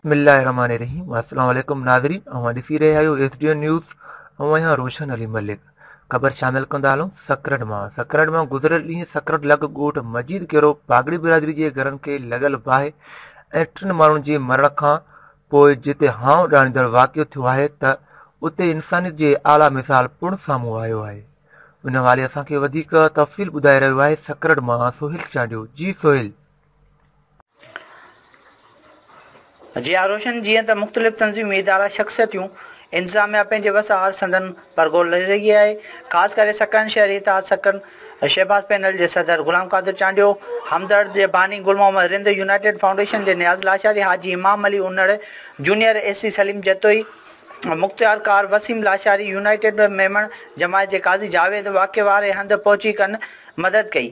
بسم الله الرحمن الرحيم السلام عليڪم ناظرين اوهان ڏسي رهيا آهيو ايس ڊي نيوز آئون آهيان روشن علي ملڪ خبر شامل ڪندا هلون سڪرنڊ مان سڪرنڊ مان گذريل ڏينهن سڪرنڊ لڳ ڳوٺ مجيد کيرو باگڙي برادري جي گهرن کي لڳل باهه ۽ ٽن ماڻهن جي مرڻ کان پوء جتي هانء ڏاڻيندڙ واقعو ٿيو آهي ته اتي انسانيت جي اعليٰ مثال پڻ سامهون آيو آهي ان حوالي اسان کي وڌيڪ تفصيل ٻڌائي رهيو آهي سڪرنڊ مان سهيل چانڊيو جي سهيل. جي ها روشن جيئن ته مختلف تنظيمون ادارا شخصيتون انتظاميا پنهنجي وس آهر سندن پرگهور لهي رهي آهي خاص ڪري سڪرنڊ شهري اتحاد سڪرنڊ شهباز پينل جي صدر غلام قادر چانڊيو همدرد جي باني گل محمد رند يونائيٽيڊ فائونڊيشن جي نياز لاشاري حاجي امام علي انڙ جونيئر اي سي سليم جتوئي مختيار ڪار وسيم لاشاري يونائيٽيڊ ميمڻ جماعت جي قاضي جاويد واقعي واري هنڌ پهچي ڪن مدد ڪئي.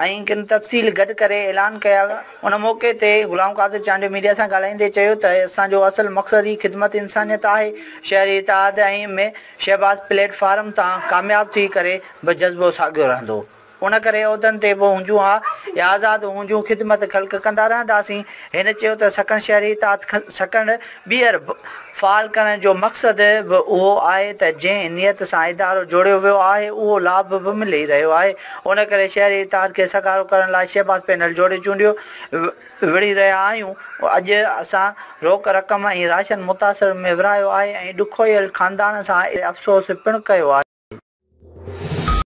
۽ ڪن تفصيل گڏ ڪري اعلان ڪيا. ان موقعي تي غلام قادر چانڊيو ميڊيا سان ڳالهائيندي چيو ته اسان جو اصل مقصد ئي خدمت انسانيت آهي، شهري اتحاد ۽ ۾ شهباز پليٽ فارم تان ڪامياب ٿي ڪري به جذبو ساڳيو رهندو. ان ڪري عهدن تي به هجون ها يا آزاد هجون خدمت خلق ڪندا رهنداسين. هن چيو ته سڪرنڊ شهري اتحاد سڪرنڊ ٻيهر فعال ڪرڻ جو مقصد به اهو آهي ته جنهن نيت سان ادارو جوڙيو ويو آهي اهو لاڀ به ملي رهيو آهي ان ڪري شهري اتحاد کي سگهارو ڪرڻ لاء شهباز پينل جوڙي چونڊيو وڙهي رهيا آهيون اڄ اسان روڪ رقم ۽ راشن متاثرن ۾ ورهايو آهي ۽ ڏکويل خاندان سان افسوس پڻ ڪيو آهي.